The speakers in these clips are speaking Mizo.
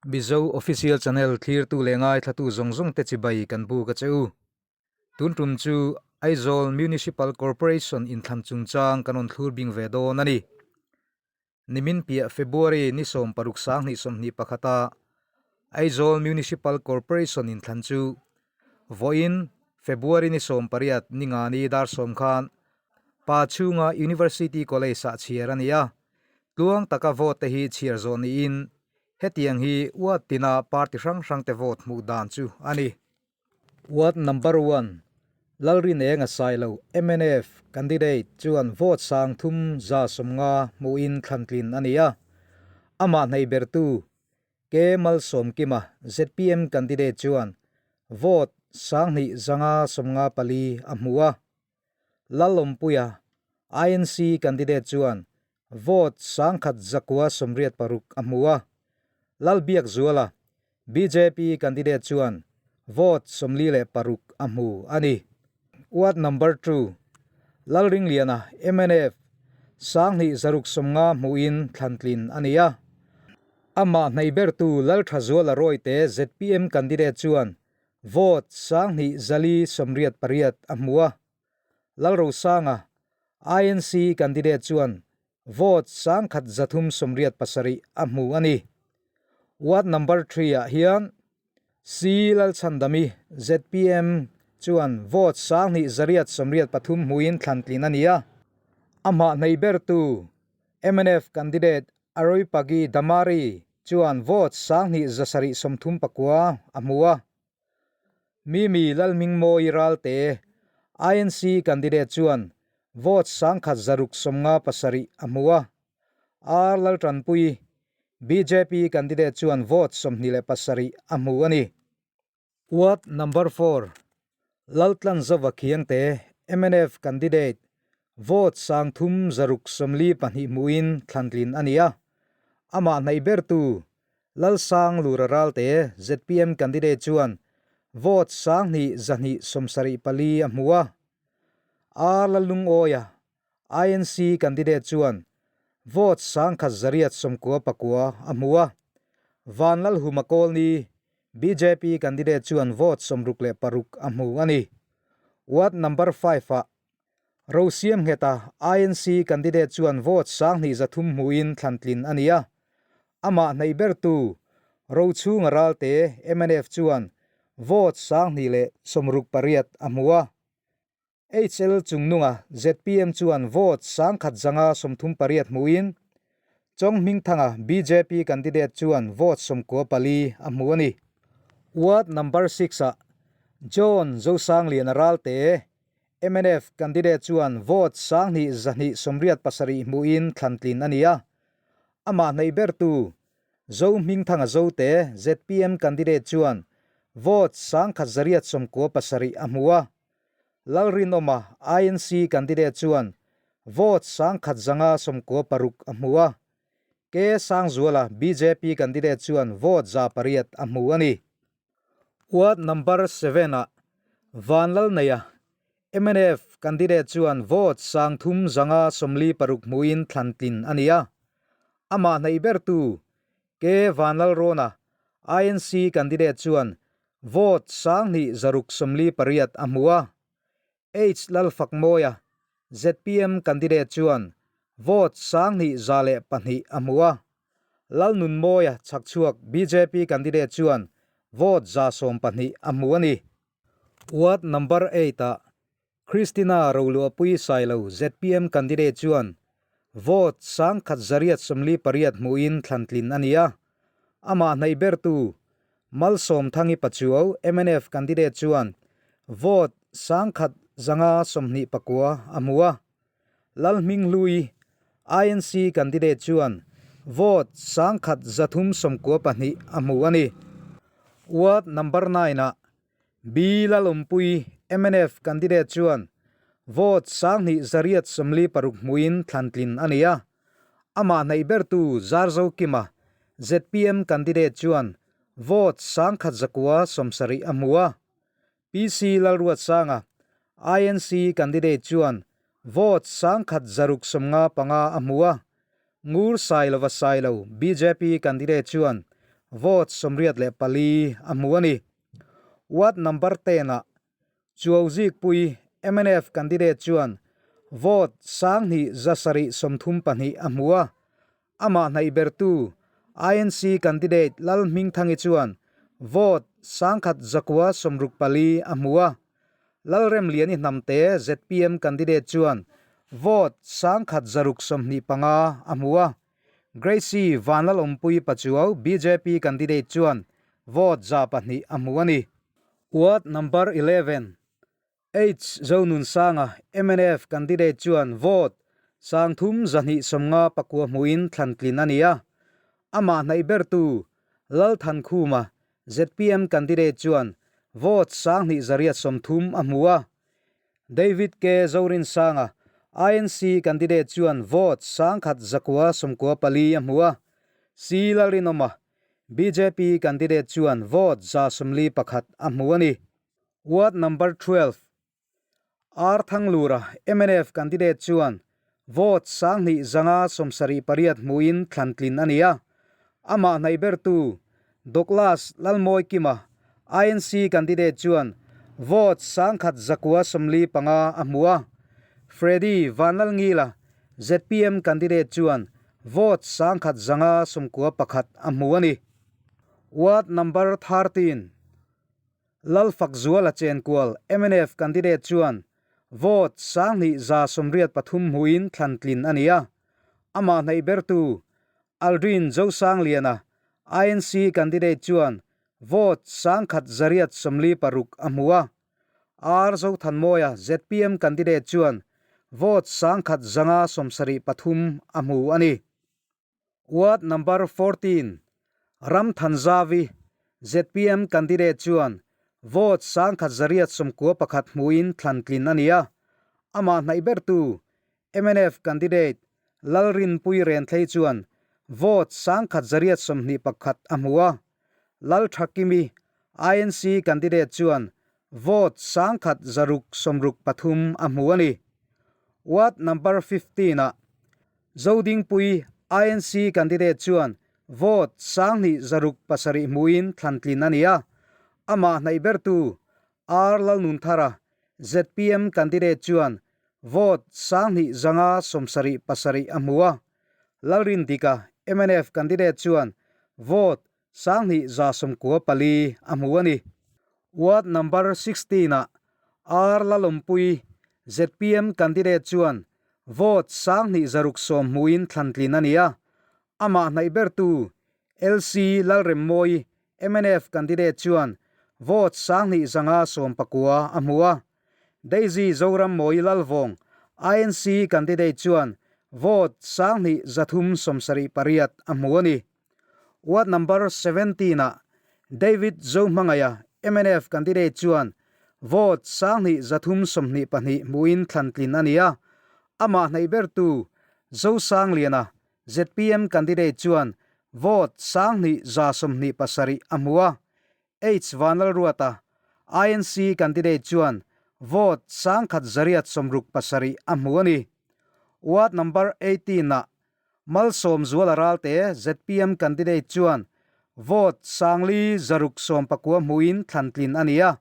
Mizo Official Channel thlirtu leh ngaithlatu zawng zawng te chibai kan buk a che u. Tun tum chu Aizawl Municipal Corporation inthlan chungchang kan rawn thlur bing ve dawn a ni. Nimin piah February ni 16 sang 21 a Aizawl Municipal Corporation inthlan chu vawiin February ni 18 ni ngani dar sawm khan Pa chhunga University College ah chhiar a ni a, tluang taka vote te hi chhiar zawh niin hetiang hi ward tina party hrang hrang te vote hmuh dan chu a ni. Ward number one, Lalrinenga Sailo, mnf candidate chuan vote sang thum za sawmnga hmuhin thlantlin a ni a, amah hnaih bertu K Malsawmkima, zpm candidate chuan vote 2 5 54 a hmu a. Lalawmpuia, INC candidate chuan vote 1186 a hmu a, Lalbiakzuala, bjp candidate chuan vote 46 a hmu a ni. Ward number two, Lalringliana, mnf, 2650 hmuhin thlantlin a ni a. Amah hnaih bertu Lalthazuala Rawite, zpm candidate chuan Vote 2488 a hmu a, Lalrosanga, INC candidate chuan vote 1387 a hmu a ni. Ward number three ah hian C Lalchhandami, zpm, chuan vote 2883 hmuin thlantlin a ni a, amah hnaih bertu mnf candidate Aroipagi Damari chuan vote 2739 a hmu a. Mimi Lalhmingmawi Ralte, INC candidate chuan vote 1657 a hmu a. R Laltanpui, bjp candidate chuan vote 27 a hmu a ni. Ward number four, Laltlanzova Khiangte, mnf candidate, vote 3642 hmuhin thlantlin a ni a. Amah hnaih bertu Lalsang Lura Ralte, zpm candidate chuan vote 2274 a hmu a. R Lallungawia, INC candidate chuan vote 1899 a hmu a. Vanlalhuma Kawlni, bjp candidate chuan vote 66 a hmu a ni. Ward number five ah Rosiam Ngheta, INC candidate chuan vote 23 hmuin thlantlin a ni a. Amah hnaih bertu Rochhunga Ralte, mnf chuan vote 268 a hmu a. HL Chungnunga, zpm chuan vote 1538 hmuin Chawng Hmingthanga, bjp candidate chuan vote 94 a hmu a ni. Ward number six ah John Zosangliana Ralte, mnf candidate chuan vote 2287 hmuin thlantlin a ni a. Amah hnaih bertu Zo Hmingthanga Zote, zpm candidate chuan vote 1897 a hmu a. Lalrinawma, INC candidate chuan vote 1596 a hmu a. K Sangzuala, bjp candidate chuan vote 800 a hmu a ni. Ward number seven ah Vanlalneia, mnf candidate chuan vote 3556 hmuin thlantlin a ni a. Amah hnaih bertu K Vanlalrawna, INC candidate chuan vote 2658 a hmu a. H Lalfakmawia, zpm candidate chuan vote 2102 a hmu a. Lalnunmawia Chhakchhuak, bjp candidate chuan vote 112 a hmu a ni. Ward number eight ah Christina Roluahpui Sailo, zpm candidate chuan vote 1848 hmuin thlantlin a ni a. Amah hnaih bertu Malsawmthangi Pachuau, mnf candidate chuan vote 1129 a hmu a. Lalhminghlui, INC candidate chuan vote 1392 a hmu a ni. Ward number nine ah B Lalawmpui, mnf candidate chuan vote 2846 hmuin thlantlin a ni a. Amah hnaih bertu Zarzokima, zpm candidate chuan vote 1970 a hmu a. PC Lalruatsanga, INC candidate chuan vote 1695 a hmu a. Ngur Sailova Sailo, bjp candidate chuan vote 84 a hmu a ni. Ward number 10 ah Chuauzikpui mnf candidate chuan vote 2732 a hmu a, amah hnaih bertu INC candidate Lalhmingthangi chuan vote 1964 a hmu a, Lalremliani Hnamte zpm candidate chuan vote 1625 a hmu a, Gracie Vanlalawmpui Pachuau bjp candidate chuan vote 200 a hmu a ni. Ward number 11, H Zonunsanga mnf candidate chuan vote 3259 hmuhin thlantlin a ni a, amah hnaih bertu Lalthankhuma zpm candidate chuan vote 2830 a hmu a, David K Zorinsanga INC candidate chuan vote 1994 a hmu a, C Lalrinawma bjp candidate chuan vote 141 a hmu a ni. Ward number 12, R Thanglura mnf candidate chuan vote 2578 hmuhin thlantlin a ni a, amah hnaih bertu Douglas Lalmawikima INC candidate chuan vote 1995 a hmu a, Freddy Vanlalngila zpm candidate chuan vote 1191 a hmu a ni. Ward number 13, Lalfakzuala Chenkual mnf candidate chuan vote 2183 hmuhin thlantlin a ni a, amah hnaih bertu Aldrin Zosangliana INC candidate chuan vote 1846 a hmu a, R Zothanmawia zpm candidate chuan vote 1173 a hmu a ni. Ward number 14, Ramthanzavi zpm candidate chuan vote 1191 hmuhin thlantlin a ni a, amah hnaih bertu mnf candidate Lalrinpui Renthlei chuan vote 1121 a hmu a, Lalthakimi INC candidate chuan vote 1663 a hmu a ni. Ward number 15 ah Zodingpui INC candidate chuan vote 2607 hmuin thlantlin a ni a, amah hnaih bertu R Lalnunthara zpm candidate chuan vote 2577 a hmu a, Lalrindika mnf candidate chuan vote 2194 a hmu a ni. Ward number 16 ah R Lalawmpui zpm candidate chuan vote 2610 hmuin thlantlin a ni a, amah hnaih bertu LC Lalremmawi mnf candidate chuan vote 2519 a hmu a, Daisy Zorammawi Lalvawng INC candidate chuan vote 2378 a hmu a ni. Ward number 17 ah David Zohmangaia mnf candidate chuan vote 2322 hmuin thlantlin a ni a, amah hnaih bertu Zosangliana zpm candidate chuan vote 2127 a hmu a, H Vanlalruata INC candidate chuan vote 1867 a hmu a ni. Ward number 18 ah Malsawmzuala Ralte zpm candidate chuan vote 5619 hmuin thlantlin a ni a,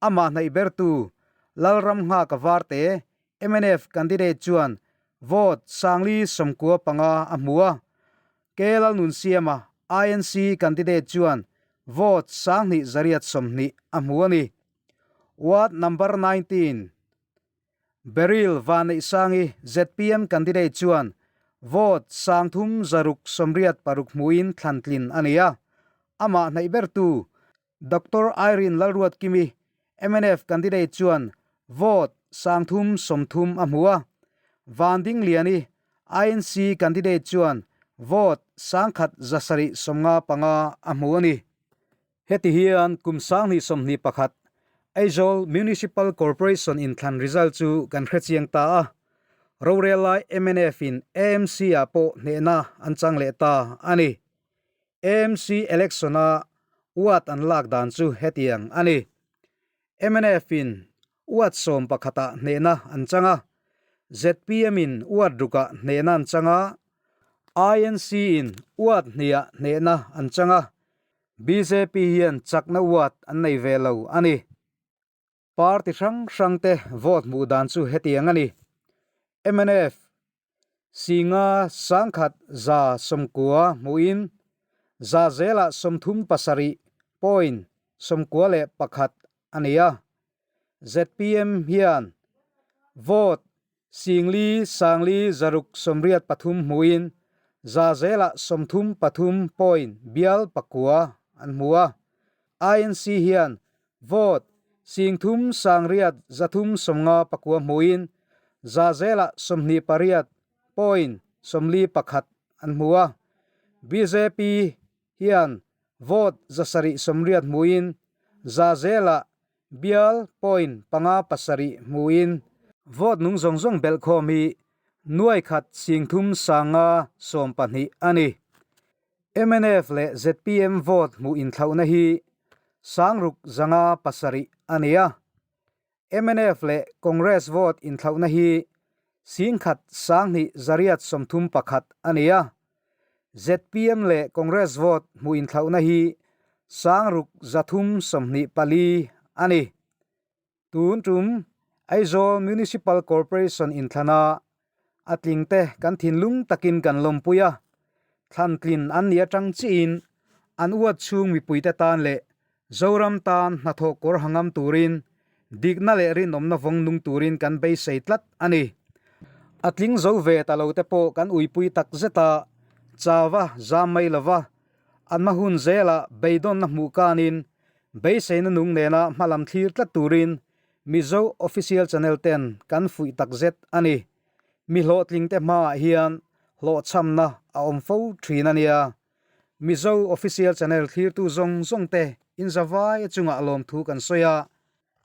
amah hnaih bertu Lalramnghaka Varte mnf candidate chuan vote 495 a hmu a, K Lalnunsiama INC candidate chuan vote 2820 a hmu a ni. Ward number 19, Beryl Vanneihsangi zpm candidate chuan vote 3686 hmuin thlantlin a ni a, amah hnaih bertu Doctor Irene Lalruatkimi mnf candidate chuan vote 3030 a hmu a, Vandingliani INC candidate chuan vote 1775 a hmu a ni. Heti hian kum 2021 Aizawl Municipal Corporation inthlan result chu kan hrechiang ta a, rorel lai mnf in AMC ah pawh hnehna an chang leh ta a ni. AMC election a ward an lak dan chu hetiang a ni. Mnf in ward 11 ah hnehna an chang a, zpm in ward 6 ah hnehna an chang a, INC in ward 2 ah hnehna an chang a, Bjp hian chakna uat an nei ve lo a ni. Party hrang hrangte vote hmuh dan chu hetiang a ni. Mnf, Singa 1190 hmuhin za zelah 37 point 91 a ni a. Zpm hian vote 4 5 683 hmuhin za zelah 33 point bial pakua an hmu a. INC hian Vote 3 8 359 hmuin za zelah 28 point 41 an hmu a. Bjp hian vote 780 hmuin za zelah bial point panga pasarih hmuin vote nung zawng zawng belhkhawm hi nuai khat 3 5 12 a ni. Mnf leh zpm vote hmuh inthlauhna hi 6 5 7 a ni a. Mnf leh Congress vote inthlauhna hi 1 1 2 831 a ni a. Zpm leh Congress vote hmuh inthlauhna hi 6 324 a ni. Tun tum Aizawl Municipal Corporation inthlana a tlingte kan thinlung takin kan lawmpui a, thlan tlin an nih atang chiin an uat chhung mipuite tan leh Zoram tan hnathawh kawr hangam turin dikna leh rinawmna vawng nung turin kan beisei tlat a ni. A tling zo ve ta lo te pawh kan uipui tak zet a, chau a zam mai lova, an hma hun zelah beidawnna hmuh kanin Beiseina nung nena hmalam thlir tlat turin Mizo Official Channel ten kan fuih takzet a ni. Mi hlawhtlingte hmaah hian hlawhchhamna a awm fo thin a nia. Mizo Official Channel thlirtu zawng zawng te inzavai chungah lawmthu kan sawi a.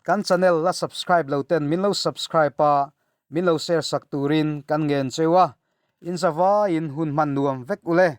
Kan channel la subscribe lo ten min lo subscribe a, min lo share sak turin kan ngen cheu a. Inzavaiin hun hman nuam vek ule.